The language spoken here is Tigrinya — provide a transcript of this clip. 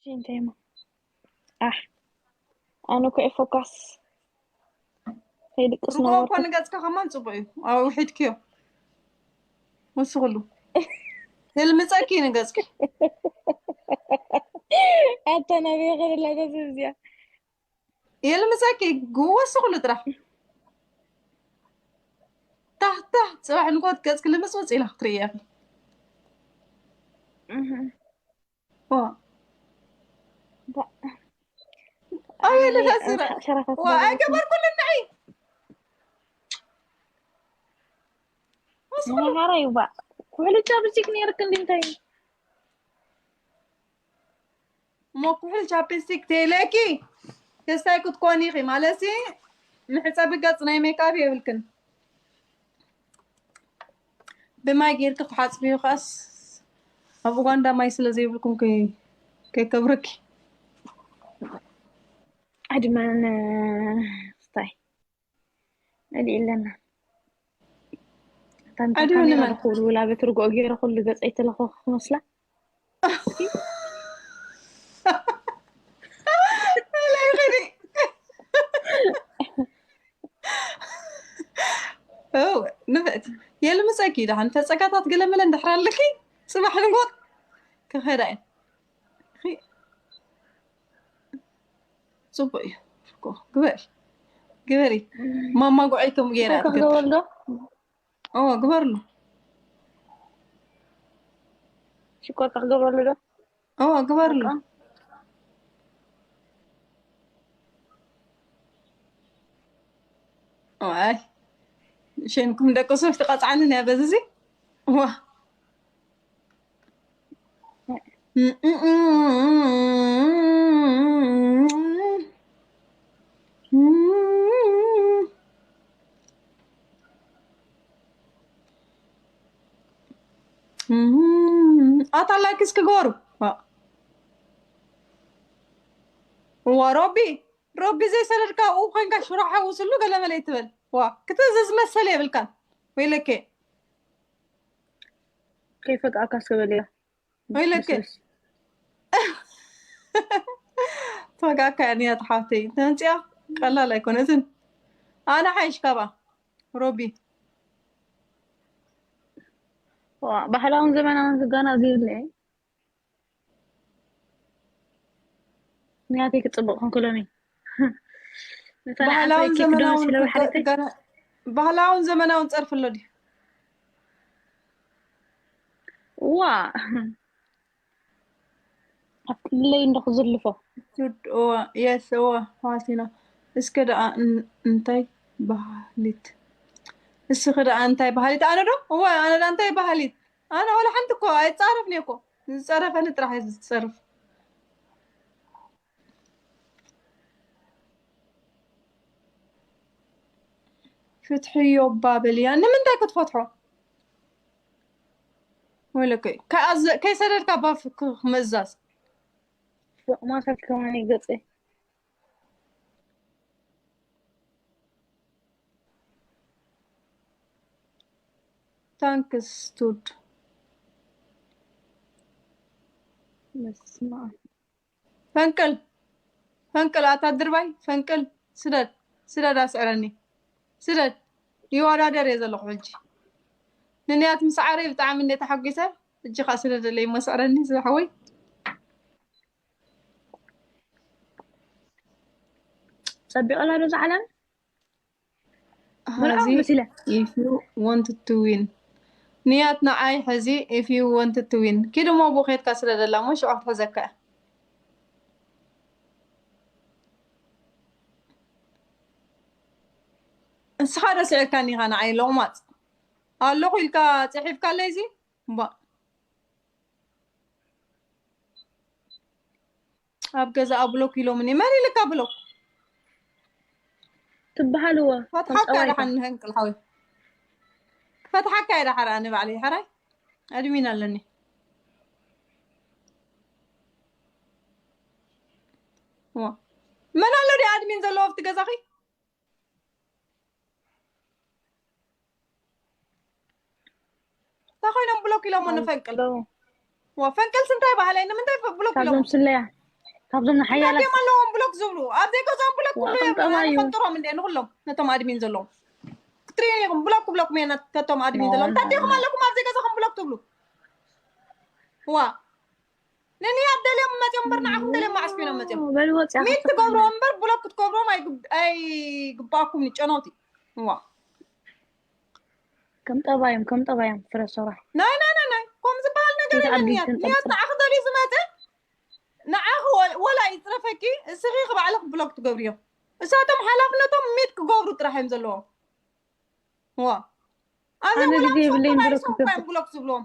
እንታይ ማ ኣሕ ኣነ እኮ ፎካስ ከይድቅስ ርግኦ እኮ ነበርኩ። ንገጽካ ከማን ጽቡቅ እዩ። ኣብ ውሒድክዮ ወስኽሉ የልምጸኪ ንገጽኪ ኣታ ናበይ ከደላ ተስብ እዚኣ የልምጸኪ ወስኽሉ ጥራሕ ታህ ታህ ጽባሕ ንጎት ገጽኪ ልምጽምጽ ኢላ ክትርእያ ኢኺ። እህ። ዋ ባ- ኣበይ ኣይ፣ ልፈስረ ሸ- ሸራፋት ዋ ኣይገበርኩልን ንዒ መሃራ እዩ ባ ኩሕሊ ቻፕስቲክ ነይርክ እንዲ እንታይ እሞ ኩሕል ቻፕስቲክ ተይለኪ ክስታይ ክትኮኒ ኢኺ ማለት ሲ ምሕጸቢ ገጽ ናይ ሜክኣፕ የብልክን። ብማይ ጌርኪ ክሓጽብዮ ከኣስ ኣብ ኡጋንዳ ማይ ስለ ዘይብልኩም ከይ- ከይከብረኪ። ዕድመን ስታይ መሊእ ኣለና። እታ ዕድመ ካሜራ ንመን? ኩሉ ውላ ቤት ርግኦ ገይረ ኩሉ ገጸይ ተለኸኹ ክመስላ ለይኽኒ ንፍዕቲ የልምፀኪ ደሓን ተፀጋታት ገለመለ እንድሕር ኣለኪ ፅባሕ ንጎት ክኸዳ እየ። ጽቡቅ እዩ እኮ። ግበሪ ግበሪ ማማ ጉዐይቶም ገይራ ሽኮር ትገብር ክገብረሉ ዶ ኦ ግበርሉ ሽኮር ክገብረሉ ዶ ኦ ግበርሉ በቃ። ኣይ ሸንኩም ደቂ ሱፍ ትቐጽዓንን እያ በዚ ዋ ኣታ ላይክ እስኪ ግበሩ ዋ ሮቢ ሮቢ ዘይሰደድካ ኣብኡ ኮይንካ ሽሮ ሓውስሉ ገለመለ ይትበል ዋ ክትእዝዝ መሰል የብልካን ወይለኬ ከይፈግኣካ እስከ በልዮ ወይለኬ ተጋካ እያ ንያ ተሓፍተይ ተንፅያ ቀላል ኣይኮነትን ኣነ ሓይሽ ካባ ሮቢ ዋ፣ ባህላውን ዘመናውን ክጋና ዘይብለ ንያተይ ክፅብቕ ኮንኩ ሎሚ ነታ ባህላውን ንዓተይ ክዶ ዘመናውን ስለ ክጋ- ባሕሪተይ ክጋ- ባህላውን ዘመናውን ፀርፊ ኣሎ ድዩ ዋ ኣብ ክልለይ እንዶ ክዝልፎ ዱድ እዋ የስ እዋ ሓዋሲና እስከ ደኣ እን- እንታይ ባህሊት እስኺ ደኣ እንታይ ባህሊት ኣነ ዶ እዋ ኣነ ደኣ እንታይ ባህሊት ኣነ ወላ ሓንቲ እኮ ኣይፃረፍን እየ እኮ ዝፀረፈኒ ጥራሕ እየ ዝፀርፍ ፍትሕዮ እባ በልያ ንምንታይ ክትፈትሖ ወለከይ ከይሰደድካ ባ ክምእዛዝ ፎቕ ማሳት ከማን ገፀ ታንክስ ቱድ በስመ ኣብ ፈንቅል ፈንቅል ኣታ ድርባይ ፈንቅል ስደድ ስደድ ኣስዕረኒ ስደድ ይወዳደር እየ ዘለኹ ሕጂ ንንያት ምስዓረይ ብጣዕሚ እንደ ተሓጒሰ ሕጂ ከዓ ስደደለይ እሞ ስዕረኒ ዝሓወይ ፀቢቐላ ዶ ዝዓለም ምርዓው ሀዚ መሲለ if you want to win ንያት ንዓይ ሕዚ if you want to win ኪድ እሞ ብኡ ከድካ ስለ ደላ እሞ ሽዑ ክትሕዘካ እያ እስኻ ዶ ስዒርካኒ ኢኻ ንዓይ ሎቕማፅ ኣለኹ ኢልካ ፅሒፍካለይ እዚ እምባ ኣብ ገዛኣ ብሎክ ኢሎምኒ መን ኢልካ ብሎክ ትበሃልዎ ፈትሓካ ደሓን ንህንቅል ሓወይ ፈትሓካ እየ ደሓር ኣነ ባዕለይ ሓራይ ኣድሚን ኣለኒ ዋ መን ኣሎ ዲ ኣድሚን ዘለዎ ኣብቲ ገዛኺ እንታይ ኮይኖም ብሎክ ኢሎሞ ንፈንቅል ዋ ፈንቅልስ እንታይ ባህለይ ንምንታይ ብሎክ ኢሎሞ ካብዞም ስለያ ካብዞም ንሓያላት ታዲኦም ኣለዎም ብሎክ ዝብሉ ኣብ ዘይገዛኦም ብሎክ ዋ፣ ክብሉ እዮም ጠባዩ። ንፈልጥሮም እንደ ንኩሎም ነቶም ኣድሚን ዘለዎም ክትሪእን ኢኹም ብሎክ ክብለኩም እየ ነቶም ኣድሚን ዘለዎም ታዲኹም ኣለኩም ኣብ ዘይገዛኹም ብሎክ ትብሉ ዋ ንንያት ደልዮም መፅኦም እምበር ንዓኹም ደልዮም መዓስ ኮይኖም መፅኦም በል ወፂያ ሚት ትገብርዎ እምበር ብሎክ ክትገብርዎም ኣይግብ- ኣይግባኣኩም ንጨነውቲ ዋ ከም ጠባዮም ከም ጠባዮም ፍረ ሶራ ናይ ናይ ናይ ናይ ከም ዝበሃል ነገር እቲ የለን ኣቢል ንያት ተንጠልጥል። ንያት ንዓኺ ደልዩ ዝመፀ ንዓኺ ወ- ወላ ይፅረፈኪ እስኺ ክባዕልኽ ብሎክ ትገብርዮ እሳቶም ሓላፍነቶም ሚት ክገብሩ ጥራሕ እዮም ዘለዎም ዋ ኣብዚ ኣነ ወላ ግዜ የብለይን ምሰቶም ብሎክ ኣይሰውኳ እዮም ክገብር። ብሎክ ዝብልዎም